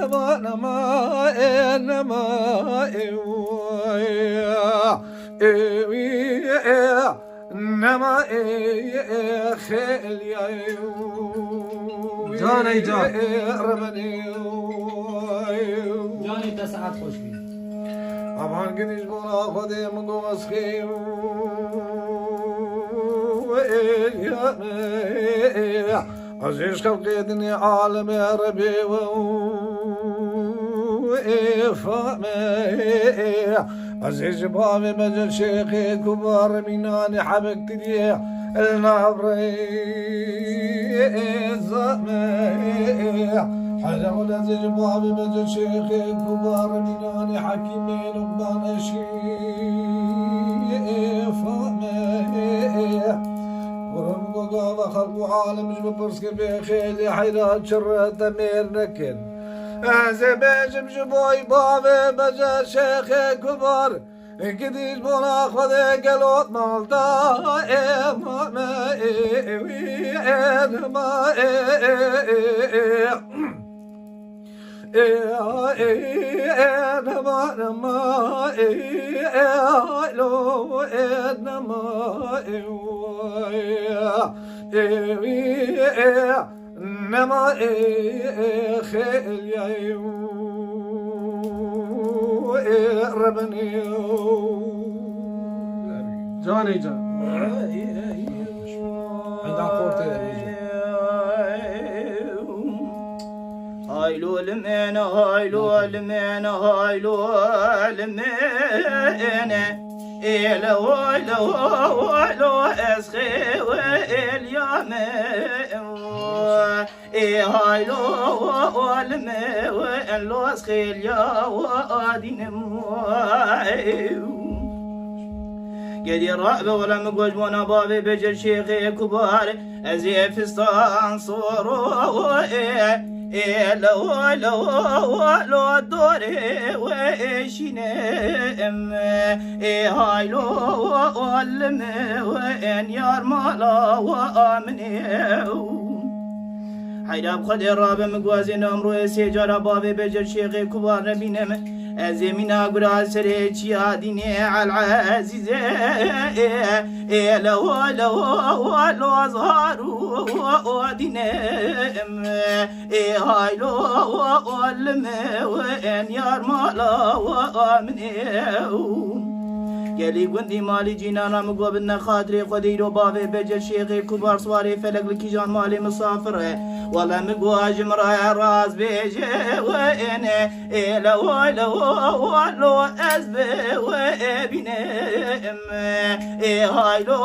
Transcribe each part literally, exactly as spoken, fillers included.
Nema, e, nema, e, oy, e, wi, e, nema, e, e, xêl, ya, e, wi, Can ey can. E, remenê, oy. Canê te saet xweş bî. Aman gidîş bona Xwedê min goz xê, e, ya, e, e. Ez ê ji xelqê dinê alemê Rebê we ê fame. Ez ê ji bavê me ce şêxê ku bar mînanê hebek tiriyê li nav rê zame. Hele wele ez ê ji bavê me ce şêxê ku bar mînanê hekîmê Luqman eşî ê fame. Kurim ku gava xelq û alem ji min pirs ke bê xêzê heyra çi re te mêr nekin. Ez ê bêjim ji boy bavê me ce şêxê kubar, gidîş bona Xwedê gelo malda ê mame ê wî ê nema ê ê ê ê. E, e, e, nema, nema, e, e, lo, e, nema, e, o, e, e, e, nema, e, e, xêl, ya, e, o, e, rebenê, o. Canê can. Enda xortê de bêje. Haylo limene, haylo limene, haylo limene. Ele haylo, haylo, ez xewe el yame. E haylo, o lime, en lo ez xêl ya, o adînim. Gelî rabe wele min goş bona bavê bêje şêxê kubar. Ez ê fistan soro ê, ê lewo lewo lo dorê wê şîne em. Ê haylo o lime wê en yar mala wa amine. Heyra bi Xwedê rabe min guazê namroyê sê cara bavê bêje şêxê kubar nebînim. Ez ê mîna gura serê çiya dînê El Ezîzê. Ê lewo lewo lo zharu o dînim. Ê haylo o lime en yar mala wa amine. Gelî gundî malî cînana min go bidine xatirê Xwedê îro bavê bêje şêxê kubar swarê felek li kîjan malê misafir e. Wele min go a ji min raya rast bêje wê êne. Ê lewo lewo lo ez bi wê bînim. Ê haylo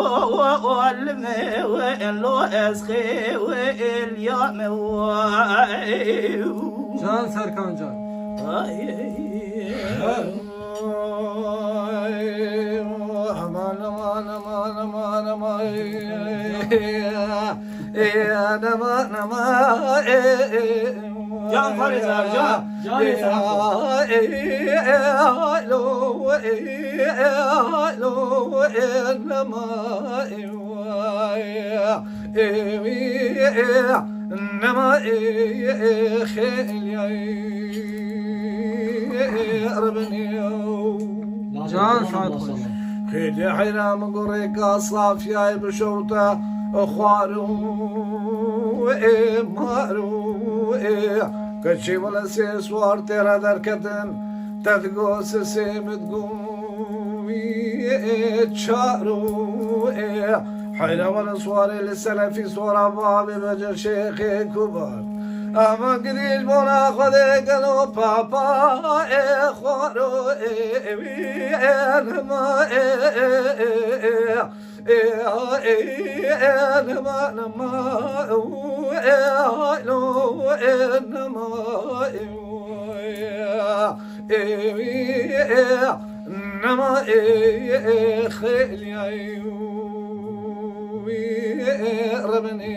o lime wê en lo ez xê wê êl ya me. Can Serkan can. Ay. Aman, aman, aman, aman, aman. Ê, aman, aman, ê, ê. Can Parêzar, can. Can Ê, Ê, ê, ê, lo, ê, ê, lo, ê, nama, ê, ê, ê, ê, nama, ê, ê, xêl, ê, ê, ê, rebinê. Can saet xweş. Xêdê heyra min gurê ka safiyayê bişewte xwar û ê mar û ê. Keçê wele sê swar têra derketin, te digo sisê min digo wî ê çar û ê. Heyra wele swarê li selefî swara bavê bêje şêxê kubar. Ama gidîş bona Xwedê gelo papa ê xwaro ê wî ê nema ê ê ê ê ê ê ê nema nema ê haylo ê nema ê ê wî ê nema ê ê xêlya ê wî ê remenê.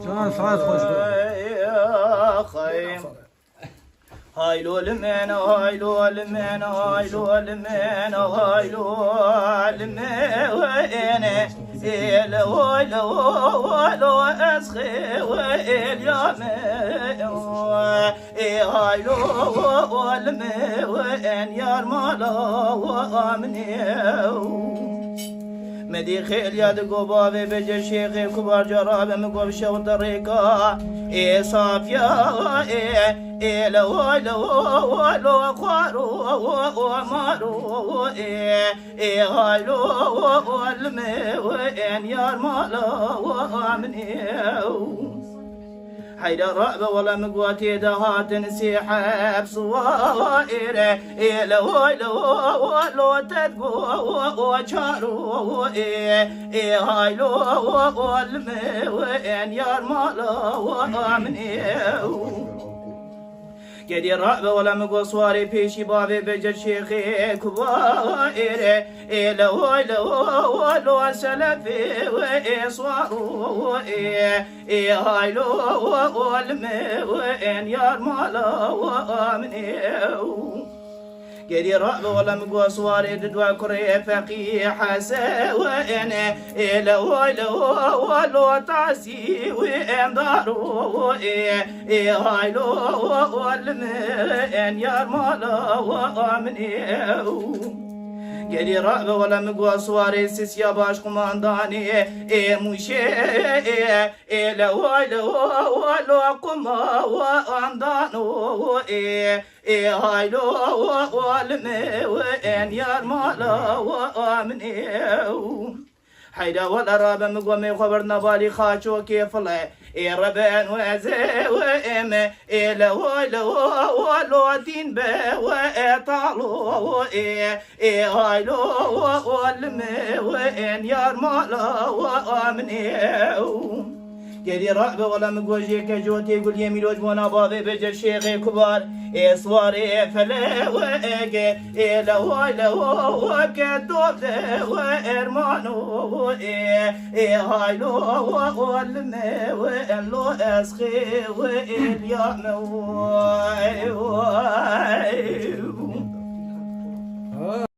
Can saet xweş be. Haylo limen, haylo limen, haylo limen, haylo limen. Ê le oy le o, o lo ez xê we êliya me. Ê hay lo o, o li me we en yar mala we amine. Me dî xêliya di go bavê bêje şêxê kubar cara be, mi go şew di rêka ê safiya ê. Ê le oy le o, o lo xwaro o, o maro ê. Ê hay lo o, o li me we en yar mala we amine. Heyra rabe wala mi go tê de hatin sê heb suware. Ê le oy le o, o lo tet go o çaro ê. Ê hay lo o, o li me we en yar mala we amine. Gedî rabe wala mi go swarê pêşî bavê bêje şêxê kubarê. Ê le oy le o, o lo selefê we ê swaro ê. Ê hay lo o, o li me we en yar mala we amine. Gedî rabe wala mi go swarê di dua kurê feqî hese we ene. Ê le oy le o, o lo tasî we en daro ê. Ê hay lo o, o li me en yar mala we amine. Gedî rabe wala mi go swarê sisiya baş qumandanê ê mûşê ê. Ê le oy le o, o lo quma we andano ê. Ê hay lo o, o li me we en yar mala we amine. Heyra wala rabe mi go me xwe birna balî xaçokê file. Ê reben we ez ê we ê me. Ê le oy le o, o lo dîn be we e talo ê. Ê hay lo o, o li me we en yar mala we amine. Gedî rabe wala mi go jê ke jotê guliyê mîroj bona bavê bêje şêxê kubar. Ê swarê fele we ege. Ê le oy le o, o ke dov de we ermano ê. Ê hay lo o, o li me we en lo ez xê we êliya me we.